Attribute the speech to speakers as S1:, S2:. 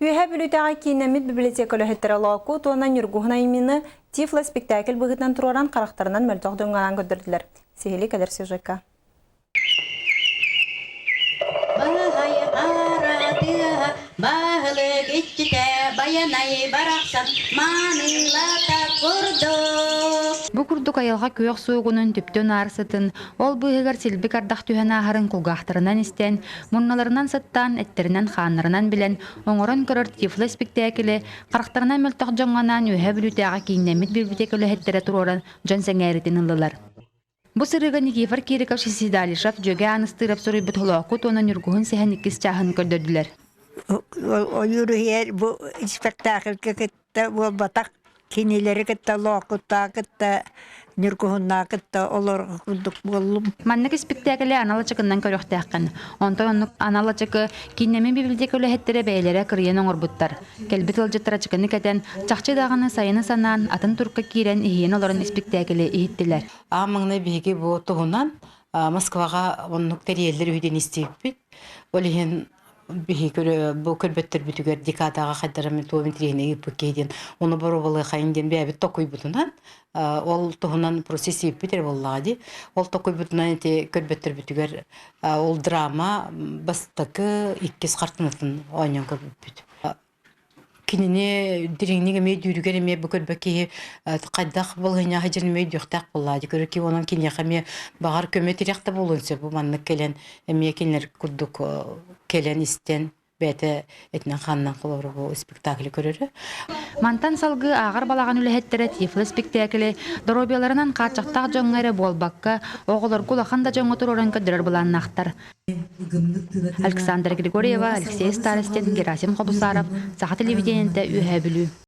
S1: Үөһээ Бүлүүтээҕи кииннэммит библиотека үлэһиттэрэ Лоокуут уонна Ньургуһун айымньыны Тифло спектакль быһыытынан туруоран харахтарынан мөлтөх дьоҥҥо көрдөрдүлэр. Сиһилии кэлэр сюжекка.
S2: Баһай хара тыаһа, баһылык иччитэ Байанай барахсан маанылата курдук.
S3: Бу курдук айылҕа күөх суугунун түптүн аарсытын, ол быыһыгар силбик ардах түһэн ааһарын кулгаахтарынан истэн, муннуларынан сыттаан, эттэринэн-хааннарынан билэн, оҥорон көрөр Тифло испиктээкили харахтарынан мөлтөх дьоҥҥо анаан Үөһээ Бүлүүтээҕи кииннэммит библиотека үлэһиттэрэ туруоран дьон сэҥээритин ыллылар. Бу сырыыга Никифор Кириков Сиседалишев Дьүөгэ Ааныстыырап суруйбут Холоокут уонна Ньургуһун сэһэн иккис чааһын көрдөрдүлэр.
S4: Ойуур иһэр бу спектакльга кытта буолбатах кинилэри кытта Лоокуттаа кытта Ньургуһуннаа кытта олорго курдук буоллум.
S3: Маннык испиктээкили анал ачыкыннан көрүөхтээххин. Онтон оннук анал ачыкы кииннэмин библиотека үлэһиттэрэ бэйэлэрэ кырыйан оҥорбуттар. Кэлбит ыалдьыттар ачыкыны кэтэн, чахчы даҕаны сайыны санаан, атын турка киирэн иһийэн олорон испиктээкили иһиттилэр.
S5: Аан маҥнай биһиги бу туһунан Москваҕа оннук тэрийэллэр үһү диэн истибиппит. Ол иһин биһиги бу көрбөттөрбүтүгэр декадаҕа хайдарым туом интириэһинэй ыыппыт киһи диэн ону боруобалыахайын диэн бэйэбит токуйбутунан ол туһунан просто истибиппит эрэ буоллаҕа дии. Ол токуйбутунан ити көрбөттөрбүтүгэр ол драма бастакы иккис хартыынатын оонньоон көрбүппүт. Кинини дириҥник эмиэ дүүрүгэр эмиэ бу көрбө киһи хайдах балаһыанньаҕа сылдьарын эмиэ өйдүөхтээх буоллаҕа дии. Көрөр киһи онон киниэхэ эмиэ баҕар көмө тирэх да буолуон сөп. Бу маннык кэлэн эмиэ кинилэр курдук кэлэн истэн бэйэтэ этинэн-хаанынан холобура бу спектаклы көрөрө.
S3: Мантан салгыы ааҕар балаҕан үлэһиттэрэ Тифло спектаклы доруобуйаларынан хааччахтаах дьоҥҥо эрэ буолбакка, оҕолорго улахан да дьоҥҥо туруоран көрдөрөр былааннаахтар. Александра Григорьева, Алексей Старостин, Герасим Хобусаров, Саха телевидениетэ Үөһээ Бүлүү.